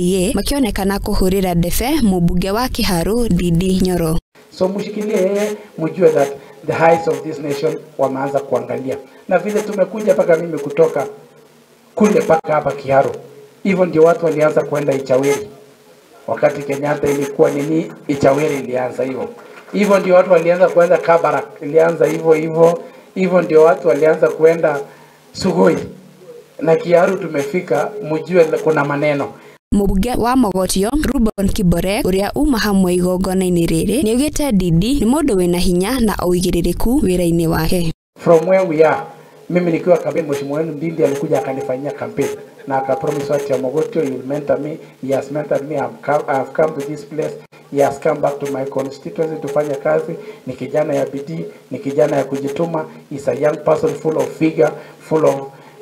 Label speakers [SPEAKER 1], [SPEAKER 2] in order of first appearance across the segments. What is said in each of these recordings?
[SPEAKER 1] UDA makionekana kuhurira ndebe mubunge wa Kiharu Ndindi Nyoro.
[SPEAKER 2] So mshikilie yeye, mjue that the heights of this nation wameanza kuangalia. Na vile tumekuja paka mimi kutoka kule paka hapa Kiharu, hivyo ndio watu walianza kuenda Ichaweri. Wakati Kenyatta ilikuwa nini, Ichaweri ilianza hivyo. Hivyo ndio watu walianza kuenda Kabarak, ilianza hivyo hivyo. Hivyo ndio watu walianza kuenda Sugoi. Na Kiharu tumefika, mjue kuna maneno.
[SPEAKER 1] Mubunge wa Mogotio Ruben Kibore uria uma hamwe igongona-inĩ rĩrĩ nĩaugĩte Ndindi nĩ mũndũ wĩna hinya na ũigĩrĩrĩku wĩra-inĩ wake.
[SPEAKER 2] From where we are, mimi nikiwa campaign, mheshimiwa wenu Ndindi alikuja akanifanyia campaign na akapromise watu ya Mogotio, he will mentor me. He has mentored me. I've come to this place. He has come back to my constituency tufanye kazi. Ni kijana ya bidii, ni kijana ya kujituma. He's a young person full of figure, full of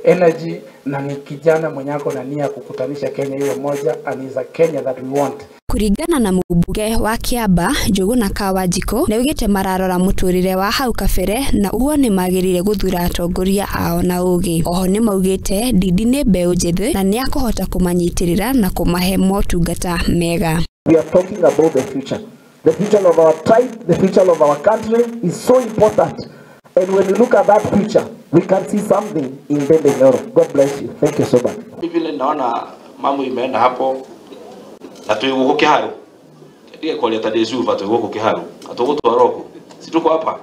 [SPEAKER 2] energy, na ni kijana mwenye ako na nia kukutanisha Kenya iwe moja, and is a Kenya that we want.
[SPEAKER 1] Kuringana na mubunge wa Kiamba Njuguna Kawanjikũ nĩaugĩte mararora mũtũrĩre wa hau kabere na ũguo nĩmagĩrĩire gũthura atongoria ao na ũgĩ. Oho nĩmaugĩte Ndindi nĩ mbeũ njĩthĩ na nĩakũhota kũmanyitĩrĩra na kũmahe motungata mega.
[SPEAKER 3] We are talking about the future. The future of our tribe, the future of our country is so important. And when we look at that future, we can see something in Ndindi Nyoro. God bless you. Thank you so much.
[SPEAKER 4] Vile naona mambo imeenda hapo na twi guku Kiharu. Ndiye kwa ta dezuva twi guku Kiharu. Atugutwara huko. Si tuko hapa.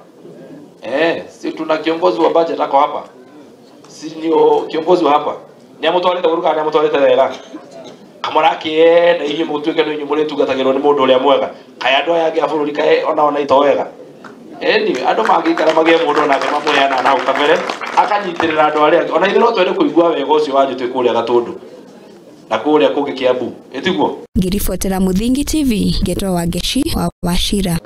[SPEAKER 4] Si tuna kiongozi wa budget ako hapa. Si nio kiongozi wa hapa. Ni amutwarite guruka ni amutwarite wega. Kamũrakienda inyuĩ mũtuĩke nĩ inyuĩ mũrĩtungatagĩrwo nĩ mũndũ ũrĩa mwega. Kaĩ andũ aya angĩ a bũrũri kaĩ onao na ito wega. Anyway, andũ mangĩikara magĩe mũndũ onake mamũheana na hau kabere akanyitĩrĩra andũ arĩa angĩ. Ona ithuĩ no twende kũigua wega ũcio wanyu twĩ kũrĩa Gatũndũ na kũrĩa kũngĩ Kiambu, ĩtiguo?
[SPEAKER 1] Ngĩribotera Mũthingi TV, ngetwo Wangeci wa Wachira.